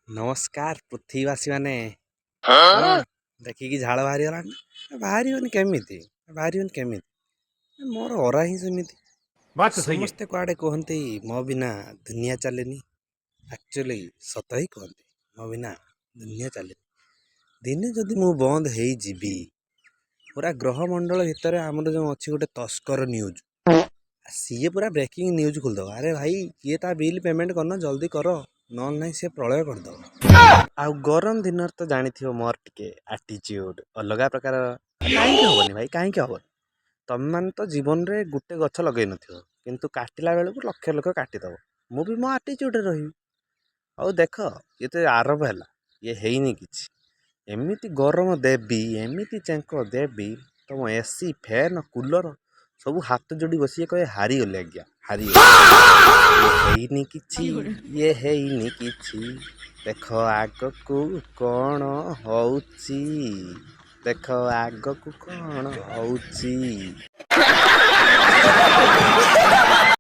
ନମସ୍କାର ପୃଥିବୀବାସୀମାନେ। କଣ ଦେଖିକି ଝାଳ ବାହାରିଗଲାଣି? ବାହାରିବନି କେମିତି? ବାହାରିବନି କେମିତି? ମୋର ଅରା ହିଁ ସେମିତି। बात तो सही है। ସମସ୍ତେ କୁଆଡ଼େ କୁହନ୍ତି, ମୋ ବିନା ଦୁନିଆ ଚାଲେନି। ଆକ୍ଚୁଆଲି ସତ ହିଁ କୁହନ୍ତି, ମୋ ବିନା ଦୁନିଆ ଚାଲେନି। ଦିନେ ଯଦି ମୁଁ ବନ୍ଦ ହେଇଯିବି, ପୁରା ଗ୍ରହମଣ୍ଡଳ ଭିତରେ ଆମର ଯେଉଁ ଅଛି ଗୋଟେ ତସ୍କର ନ୍ୟୁଜ୍, ସିଏ ପୁରା ବ୍ରେକିଂ ନ୍ୟୁଜ୍ ଖୋଲିଦେବ। ଆରେ ଭାଇ, କିଏ ତା ବିଲ୍ ପେମେଣ୍ଟ କରିନ, ଜଲ୍ଦି କର, ନହେଲେ ନାହିଁ ସେ ପ୍ରଳୟ କରିଦେବ। ଆଉ ଗରମ ଦିନରେ ତ ଜାଣିଥିବ, ମୋର ଟିକେ ଆଟିଚ୍ୟୁଡ଼୍ ଅଲଗା ପ୍ରକାର। କାହିଁକି ହେବନି ଭାଇ, କାହିଁକି ହେବନି? ତମେମାନେ ତ ଜୀବନରେ ଗୋଟେ ଗଛ ଲଗେଇ ନଥିବ, କିନ୍ତୁ କାଟିଲା ବେଳକୁ ଲକ୍ଷ ଲକ୍ଷ କାଟିଦେବ। ମୁଁ ବି ମୋ ଆଟିଚ୍ୟୁଡ଼୍ରେ ରହିବି। ହଉ ଦେଖ, ଇଏ ତ ଆରମ୍ଭ ହେଲା, ଇଏ ହେଇନି କିଛି। ଏମିତି ଗରମ ଦେବି, ଏମିତି ଚେଙ୍କ ଦେବି, ତମ ଏସି, ଫ୍ୟାନ୍, କୁଲର୍ ସବୁ ହାତ ଯୋଡ଼ି ବସିକି କହିବେ, ହାରିଗଲେ ଆଜ୍ଞା, ହାରିଗଲେ। ଇଏ ହେଇନି କିଛି, ଇଏ ହେଇନି କିଛି। ଦେଖ ଆଗକୁ କ'ଣ ହଉଛି, ଦେଖ ଆଗକୁ କ'ଣ ହଉଛି।